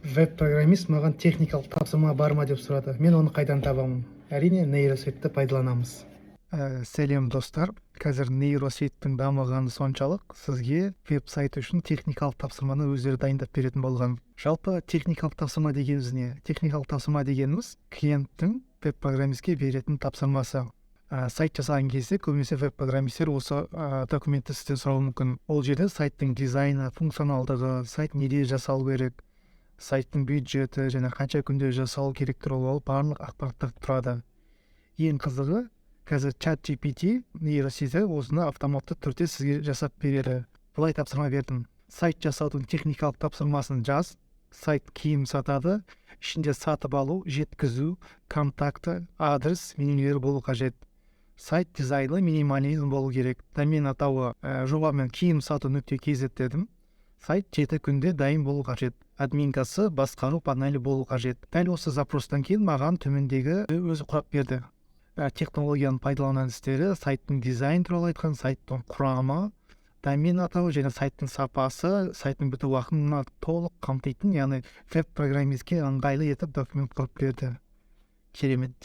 Веб-программист маған техникалық тапсырма бар ма деп сұрады. Мен оны қайдан табамын? Әрине, нейросетті пайдаланамыз. Сәлем, достар! Қазір нейросеттің дамығаны соншалық, сізге веб-сайт үшін техникалық тапсырманы өздері дайындап беретін болған. Жалпы, техникалық тапсырма дегеніміз не? Техникалық тапсырма дегеніміз – клиенттің веб-программистке беретін тапсырмасы. Сайт жасаған кезде көбінесе веб-программисттер осы документті сізден сұрауы мүмкін. Ол жерде сайттың дизайны, функционалдығы, сайт неде жасалу керек, сайттың бюджеті және қанша күнде жасалу керек туралы барлық ақпараттар тұрады. Ең қызығы, қазір Чат GPT нейросеті осыны автоматты түрде сізге жасап береді. Былай тапсырма бердім: сайт жасаудың техникалық тапсырмасын жаз. Сайт киім сатады, ішінде сатып алу, жеткізу, контакты, адрес менюлері болу қажет. Сайт дизайны минимализм болу керек. Домен атауы жобамен киім сату.kz дедім. Сайт 7 күнде дайын болу қажет. Админкасы, басқару панелі болу қажет. Дәл осы запростан кейін маған төмендегі өзі құрап берді. Технологияны пайдалану әдістері, сайттың дизайн туралы айтқан, сайттың құрамы, домен атауы және сайттың сапасы, сайттың біту уақытын толық қамтитын, яғни веб программистке ыңғайлы етіп документ құрып берді. Керемет!